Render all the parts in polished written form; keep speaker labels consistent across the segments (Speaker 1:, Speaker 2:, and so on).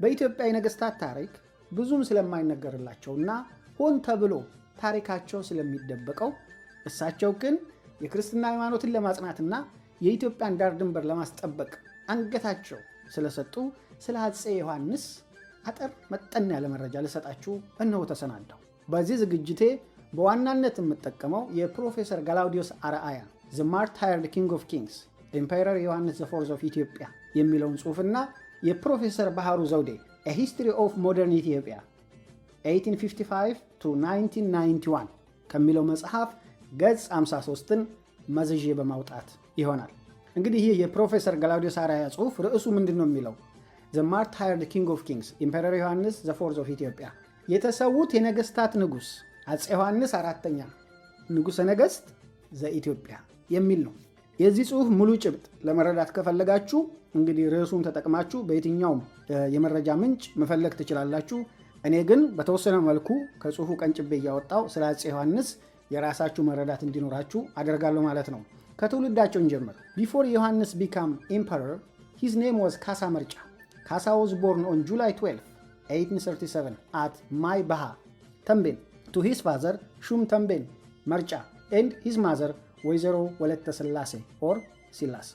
Speaker 1: በኢትዮጵያ የነገሥታት ታሪክ ብዙም ስለማይነገርላቸውና ሆን ተብሎ ታሪካቸው ስለሚደበቀው፣ እሳቸው ግን የክርስትና ሃይማኖትን ለማጽናትና የኢትዮጵያን ዳር ድንበር ለማስጠበቅ አንገታቸው ስለሰጡ ስለ አፄ ዮሐንስ አጠር መጠን ያለ መረጃ ልሰጣችሁ እነሆ ተሰናዳሁ። በዚህ ዝግጅቴ በዋናነት የምጠቀመው የፕሮፌሰር ገላውዲዮስ አርአያ "The Martyred King of Kings, Emperor Yohannes the Fourth of Ethiopia" የሚለውን ጽሑፍና የፕሮፌሰር ባህሩ ዘውዴ "A History of Modern Ethiopia 1855 to 1991" ከሚለው መጽሐፍ ገጽ 53ን መዝዤ በማውጣት ይሆናል። እንግዲህ ይህ የፕሮፌሰር ገላውዲዮስ አርአያ ጽሑፍ ርዕሱ ምንድን ነው የሚለው? "The Martyred King of Kings, Emperor Yohannes the Fourth of Ethiopia"፣ የተሰዉት የነገስታት ንጉሥ አፄ ዮሐንስ አራተኛ ንጉሠ ነገሥት ዘኢትዮጵያ የሚል ነው። የዚህ ጽሑፍ ሙሉ ጭብጥ ለመረዳት ከፈለጋችሁ እንግዲህ ርዕሱን ተጠቅማችሁ በየትኛውም የመረጃ ምንጭ መፈለግ ትችላላችሁ። እኔ ግን በተወሰነ መልኩ ከጽሑፉ ቀንጭቤ እያወጣው ስለ አፄ ዮሐንስ የራሳችሁ መረዳት እንዲኖራችሁ አደርጋለሁ ማለት ነው። ከትውልዳቸው እንጀምር። Before Yohannes became emperor, his name was ካሳ መርጫ። ካሳ was born on July 12, 1837 at ማይ ባሃ ተምቤን to his father ሹም ተምቤን መርጫ and his mother ወይዘሮ ወለተ ስላሴ or ሲላስ።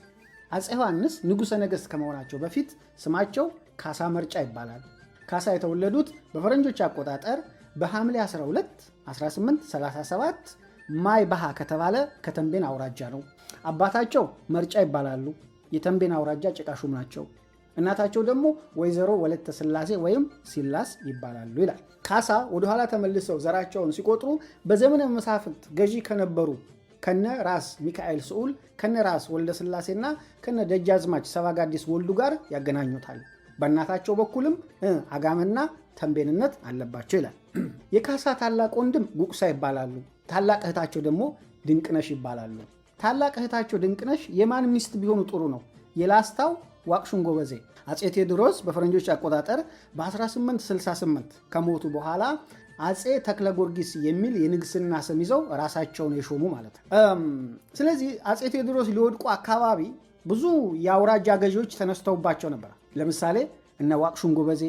Speaker 1: አፄ ዮሐንስ ንጉሠ ነገሥት ከመሆናቸው በፊት ስማቸው ካሳ መርጫ ይባላል። ካሳ የተወለዱት በፈረንጆች አቆጣጠር በሐምሌ 12 1837 ማይ ባሃ ከተባለ ከተንቤን አውራጃ ነው። አባታቸው መርጫ ይባላሉ። የተንቤን አውራጃ ጭቃ ሹም ናቸው። እናታቸው ደግሞ ወይዘሮ ወለተ ስላሴ ወይም ሲላስ ይባላሉ ይላል። ካሳ ወደኋላ ተመልሰው ዘራቸውን ሲቆጥሩ በዘመነ መሳፍንት ገዢ ከነበሩ ከነ ራስ ሚካኤል ስዑል፣ ከነ ራስ ወልደ ስላሴና ከነ ደጃዝማች ሰባጋዲስ ወልዱ ጋር ያገናኙታል። በእናታቸው በኩልም አጋመና ተንቤንነት አለባቸው ይላል። የካሳ ታላቅ ወንድም ጉቅሳ ይባላሉ። ታላቅ እህታቸው ደግሞ ድንቅነሽ ይባላሉ። ታላቅ እህታቸው ድንቅነሽ የማን ሚስት ቢሆኑ ጥሩ ነው? የላስታው ዋቅሹም ጎበዜ። አፄ ቴዎድሮስ በፈረንጆች አቆጣጠር በ1868 ከሞቱ በኋላ አፄ ተክለ ጊዮርጊስ የሚል የንግስና ስም ይዘው ራሳቸውን የሾሙ ማለት ነው። ስለዚህ አፄ ቴዎድሮስ ሊወድቁ አካባቢ ብዙ የአውራጃ ገዢዎች ተነስተውባቸው ነበር። ለምሳሌ እነ ዋቅሹም ጎበዜ፣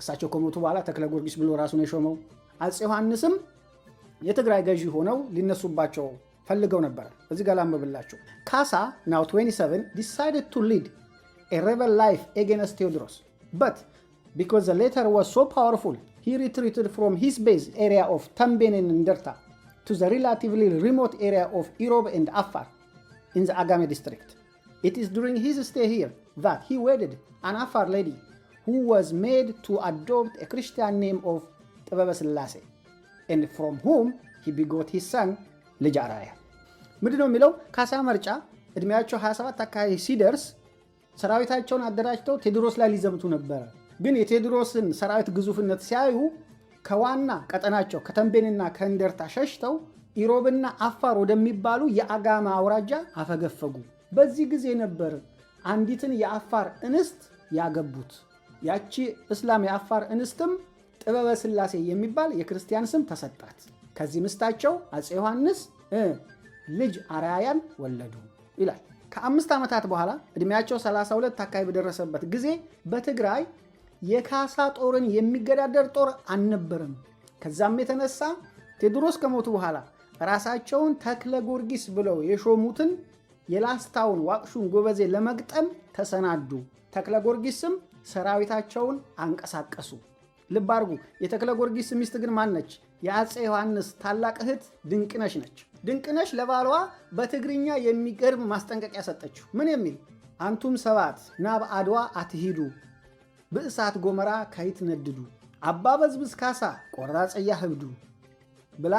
Speaker 1: እሳቸው ከሞቱ በኋላ ተክለ ጊዮርጊስ ብሎ ራሱን የሾመው፣ አፄ ዮሐንስም የትግራይ ገዢ ሆነው ሊነሱባቸው ፈልገው ነበር። እዚህ ጋር ላንብብላችሁ። ካሳ, now 27, decided to lead a rebel life against Tewodros, but because the latter was so powerful, he retreated from his base area of Tembien and Enderta to the relatively remote area of Irob and Afar in the Agame district. It is during his stay here that he wedded an Afar lady who was made to adopt a Christian name of ጥበበ ስላሴ and from whom he begot his son ልጅ አርአያ። ምንድን ነው የሚለው? ካሳ መርጫ እድሜያቸው 27 አካባቢ ሲደርስ ሰራዊታቸውን አደራጅተው ቴዎድሮስ ላይ ሊዘምቱ ነበረ። ግን የቴዎድሮስን ሰራዊት ግዙፍነት ሲያዩ ከዋና ቀጠናቸው ከተንቤንና ከእንደርታ ሸሽተው ኢሮብና አፋር ወደሚባሉ የአጋማ አውራጃ አፈገፈጉ። በዚህ ጊዜ ነበር አንዲትን የአፋር እንስት ያገቡት። ያቺ እስላም የአፋር እንስትም ጥበበ ስላሴ የሚባል የክርስቲያን ስም ተሰጣት። ከዚህ ምስታቸው አፄ ዮሐንስ ልጅ አርአያን ወለዱ ይላል። ከ5 ዓመታት በኋላ ዕድሜያቸው 32 አካባቢ በደረሰበት ጊዜ በትግራይ የካሳ ጦርን የሚገዳደር ጦር አልነበረም። ከዛም የተነሳ ቴዎድሮስ ከሞቱ በኋላ ራሳቸውን ተክለ ጊዮርጊስ ብለው የሾሙትን የላስታውን ዋቅሹም ጎበዜ ለመግጠም ተሰናዱ። ተክለ ጊዮርጊስም ሰራዊታቸውን አንቀሳቀሱ። ልብ አድርጉ። የተክለ ጊዮርጊስ ሚስት ግን ማን ነች? የአፄ ዮሐንስ ታላቅ እህት ድንቅነሽ ነች። ድንቅነሽ ለባሏ በትግርኛ የሚገርም ማስጠንቀቂያ ሰጠችው። ምን የሚል? "ኣንቱም ሰባት ናብ አድዋ አትሂዱ፣ ብእሳት ጎመራ ከይትነድዱ፣ አባ በዝብዝ ካሳ ቆራጸያ ህብዱ" ብላ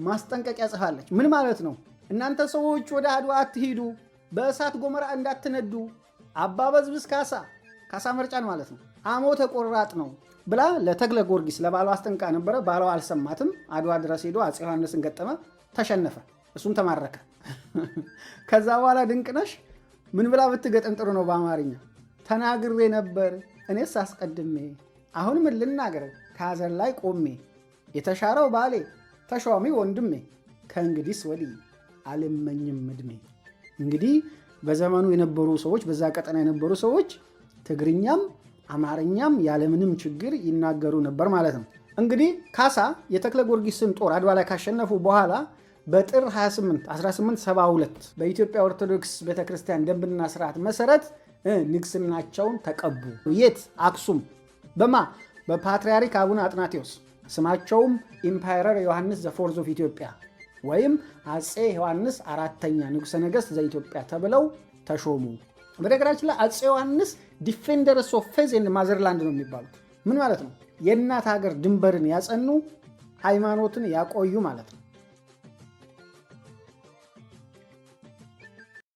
Speaker 1: ማስጠንቀቂያ ጽፋለች። ምን ማለት ነው? እናንተ ሰዎች ወደ አድዋ አትሂዱ፣ በእሳት ጎመራ እንዳትነዱ፣ አባ በዝብዝ ካሳ፣ ካሳ መርጫን ማለት ነው፣ አሞተ ቆራጥ ነው ብላ ለተክለ ጊዮርጊስ ለባሏ አስጠንቅቃ ነበረ። ባሏ አልሰማትም። አድዋ ድረስ ሄዶ አፄ ዮሐንስን ገጠመ፣ ተሸነፈ፣ እሱም ተማረከ። ከዛ በኋላ ድንቅነሽ ምን ብላ ብትገጥም ጥሩ ነው በአማርኛ? "ተናግሬ ነበር እኔስ አስቀድሜ፣ አሁን ምን ልናገር ከሀዘን ላይ ቆሜ፣ የተሻረው ባሌ ተሿሚ ወንድሜ፣ ከእንግዲስ ወዲህ አልመኝም እድሜ።" እንግዲህ በዘመኑ የነበሩ ሰዎች፣ በዛ ቀጠና የነበሩ ሰዎች ትግርኛም አማርኛም ያለምንም ችግር ይናገሩ ነበር ማለት ነው። እንግዲህ ካሳ የተክለ ጊዮርጊስን ጦር አድዋ ላይ ካሸነፉ በኋላ በጥር 28 1872 በኢትዮጵያ ኦርቶዶክስ ቤተክርስቲያን ደንብና ስርዓት መሰረት ንግስናቸውን ተቀቡ። የት? አክሱም። በማ? በፓትርያርክ አቡነ አጥናቴዎስ። ስማቸውም Emperor ዮሐንስ the Fourth of Ethiopia ወይም አፄ ዮሐንስ አራተኛ ንጉሠ ነገሥት ዘኢትዮጵያ ተብለው ተሾሙ። በነገራችን ላይ አፄ ዮሐንስ defenders of faith and motherland ነው የሚባሉት። ምን ማለት ነው? የእናት ሀገር ድንበርን ያጸኑ፣ ሃይማኖትን ያቆዩ ማለት ነው።